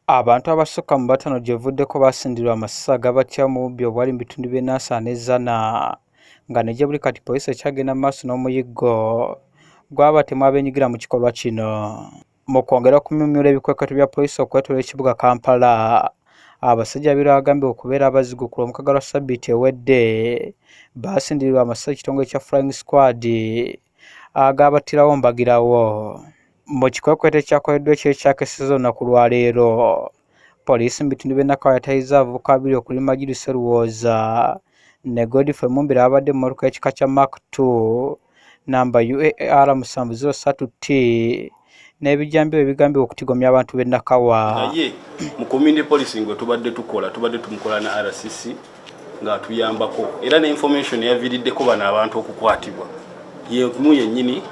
Abantu abasukka mu bataano gye buvuddeko basindirwa amasasi agabatya mu bubbi obwali mu bitundu by'e Nansana ne Zzana nga ne gye buli kati poliisi ekyagenda mu maaso n'omuyiggo gw'abatemu abeenyigira mu kikolwa kino. Mu kwongera okumyumyula ebikwekweto bya poliisi okwetooloola ekibuga Kampala, abasajja babiri abagambibwa okubeera abazigu ku Lwomukaaga lwa ssabbiiti ewedde baasindirirwa amasasi ekitongole kya Flying Squad agaabattirawo mbagirawo. Mu kikwekweto ekyakoleddwa ekiro ekyakesezza olunaku lwa leero, poliisi mu bitundu by'e Nakawa yatayizza abavubuka babiri okuli Majid Sseruwooza ne Godfrey Mumbere ababadde mu mmotoka y'ekika kya Mark II namba UAR 703T n'ebijambiya ebigambibwa okutigomya abantu b'e Nakawa. Naye mu community policing gwe tubadde tukola, tubadde tumukola na RCC ng'atuyambako, era ne information eyaviiriddeko bano abantu okukwatibwa yemu yennyini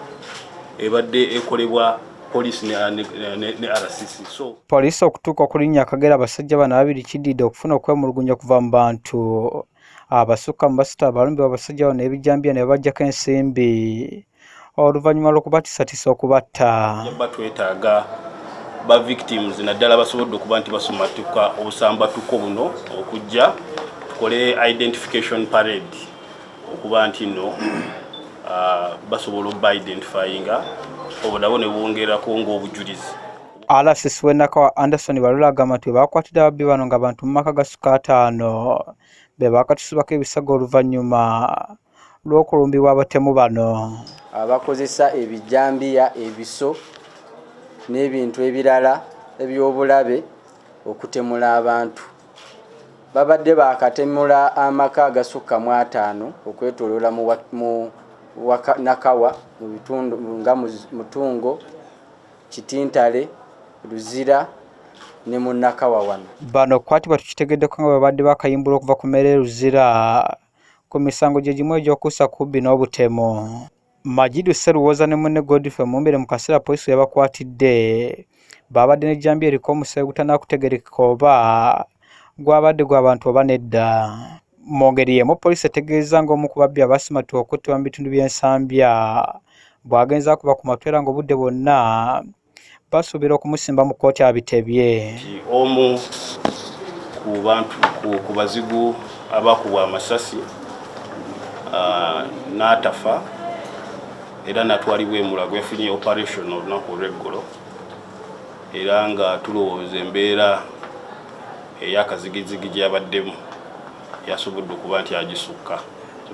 ebadde ekolebwa poliisi ne RCC. So poliisi okutuuka okulinnya akagere abasajja bano ababiri kiddiridde okufuna okwemulugunya okuva mu bantu abasukka mu basatu abalumbibwa abasajja bano n'ebijambiya ne babaggyako ensimbi oluvannyuma lw'okubatisatisa okubatta. Twetaaga ba victims naddala basobodde okuba nti basumatuka obusambatuko buno okujja tukole identification parade okuba nti nno basobola okuba identifyinga obwo nabo ne bwongerako ng'obujulizi. RCC w'e Nakawa Anderson Balula agamba nti we baakwatidde ababbi bano nga bantu mu maka gasukka ataano be baakatusibwako ebisago oluvannyuma lw'okulumbibwa abatemu bano. Abakozesa ebijambiya, ebiso n'ebintu ebirala eby'obulabe okutemula abantu babadde baakatemula amaka agasukka mu ataano okwetooloola mu Nakawa mu bitundu nga Mutungo, Kitintale, Luzira ne mu Nakawa wano. Bano okukwatibwa tukitegeddeko nga bwe babadde bakayimbulwa okuva ku mmeere e Luzira ku misango gye gimu egy'okussa ku bubbi n'obutemu. Majidu Sseruwooza ne munne Godfrey Mumbere mu kaseera poliisi we yabakwatidde baabadde n'ejjambiya eriko omusaayi ogutannaba oba gwabadde gwa bantu oba nedda. Mu ngeri y'emu poliisi etegeezezza ng'omu ku babbi abasimattuka okuttibwa mu bitundu by'e Nsambya bw'agenze akuba ku matu era ng'obudde bwonna basuubira okumusimba mu kkooti abitebye. Omu ku bantu ku bazigu abakubwa amasasi n'atafa era n'atwalibwa e Mulago, yafunye operation olunaku olw'eggulo era nga tulowooza embeera ey'akazigizigi gye yabaddemu yasobodde okuba nti agisukka.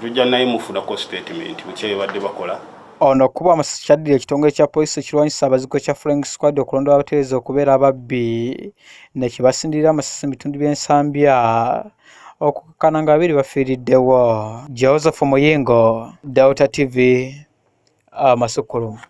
Tujja naye mufunako statement bukya babadde bakola. Ono okukubwa amasasi kyaddira ekitongole kya poliisi ekirwanyisa abazigu ekya Flying Squad okulonda abatereeza okubeera ababbi ne kibasindirira amasasi mu bitundu by'e Nsambya okukakkana nga babiri bafiiriddewo. Joseph Muyingo, Delta TV, Amasukkulumu.